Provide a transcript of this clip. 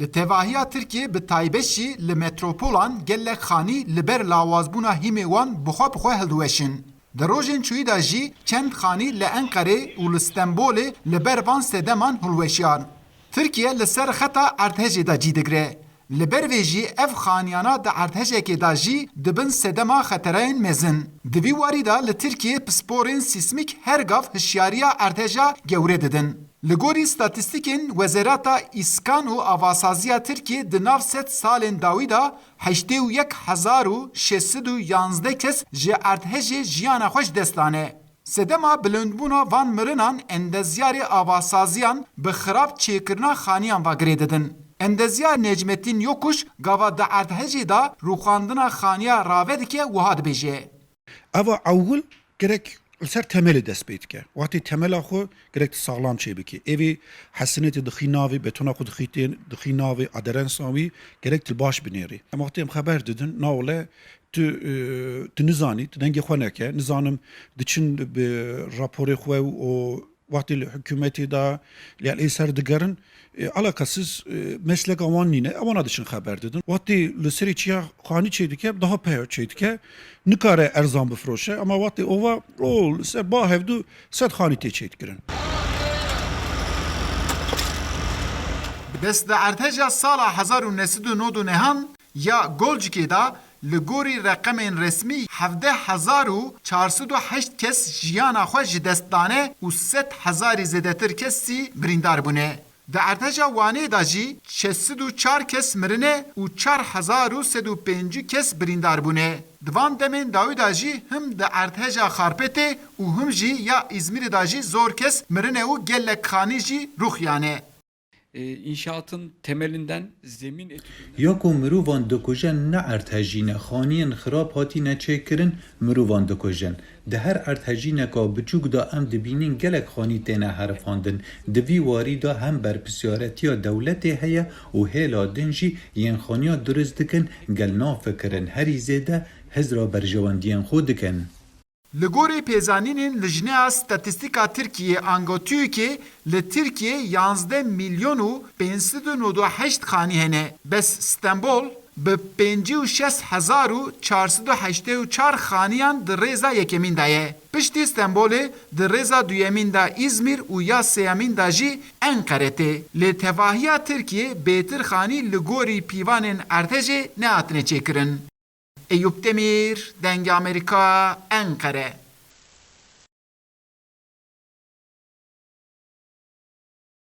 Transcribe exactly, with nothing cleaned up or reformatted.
Li tevahiya Tirkiyê bi taybet jî li metropolan gelek xanî li ber lawazbûna hîmê wan bi xwe bi xwe hildiweşin. Di rojên çûyî de jî çend xanî li Enqerê û li Stenbolê li ber van sedeman hilweşiyan. Tirkiye li ser xeta erdhejê de cî digire. Li ber vê jî ev xaniyana di erdhejekê de jî di bin sedema xeterayên mezin. Di vî warî de li Tirkiyê pisporên sîsmîk her gav hişyariya erdheja gewre didin. Li gorî statîstîkên Wezareta Îskan û Avasaziya Tirkiyê di nav sed salên dawî de heştê û yek hezar û şeş sed û yanzdeh kes ji erdhejê jiyana xwe ji dest dane. Sedema bilindbûna van mirinan endezyarê avasaziyan bi xirab çêkirina xaniyan ve girê didin. Endezyar Necmettin Yokuş gava di erdhejê de rûxandina xaniya rave dike wiha dibêje. Eva ewil gerek li ser temelê dest pê dike. Wextê temela xwe gerek tu saxlam çê bikî. Êvî hesinetê dixî navê, betona xwe dixî tên, dixî navê, aderensa wî gerek tu baş binêrî. Em wextê em xeber didin, nawle tu, e, tu nizanî, tu dengê xwe neke, nizanim diçin bi raporê xwe û wextê li hikûmetê de, li ê ser digerin, e, alakasiz, e, mesleka wan nîne, ewana diçin xeber didin. Wextê li serê çiya xanî çê dike, daha peya çê dike, nikare erzan bifroşe, ama wextê ova, o, li ser ba hevdu sed xanî tê çêkirin. Bi dest de erdheja sala hezar û neh sed û nod û nehan ya Golcikê de li gorî reqemên resmî hevdeh hezar û çar sed û heşt kes jiyana xwe ji dest dane û sed hezarî zêdetir kes jî birîndar bûne. Di erdheja Wanê de jî şeş sed û çar kes mirine û çar hezar û sed û pêncî kes birîndar bûne. Di van demên dawî de jî him di erdheja Xarpêtê û him jî ya Îzmîrê de jî zor kes mirine û gelek xanî jî rûxiyane. E, inşaatın temelinden zemin etüdünden Ya ku mirovan dikujin ne erdhejî ne, xaniyên xirab hatîne çêkirin, mirovan dikujin. Di her erdhejîneka biçûk de em dibînin gelek xanî têne herifandin. Di vî warî de hem berpirsiyaretiya dewletê heye û hêla din jî yên xaniya dirust dikin, gel nafikirin herî zêde hizra berjewendiyên xwe dikin. Li gorî pêzanînên Lijneya Statîstîka Tirkiyê, ango TÜİKê, li Tirkiyê yanzdeh milyon û pênc sed û nod û heşt xanî hene. Bes Stenbol bi pêncî û şeş hezar û çar sed û heştê û çar xaniyan di rêza yekemîn de ye. Piştî Stenbolê di rêza duyemîn de Îzmîr û ya sêyemîn de jî Enqere tê. Lê tevahiya Tirkiyê bêtir xanî li gorî pîvanên erdhejê nehatine çêkirin. Eyûp Demîr, Dengê Amerîka, Enqere.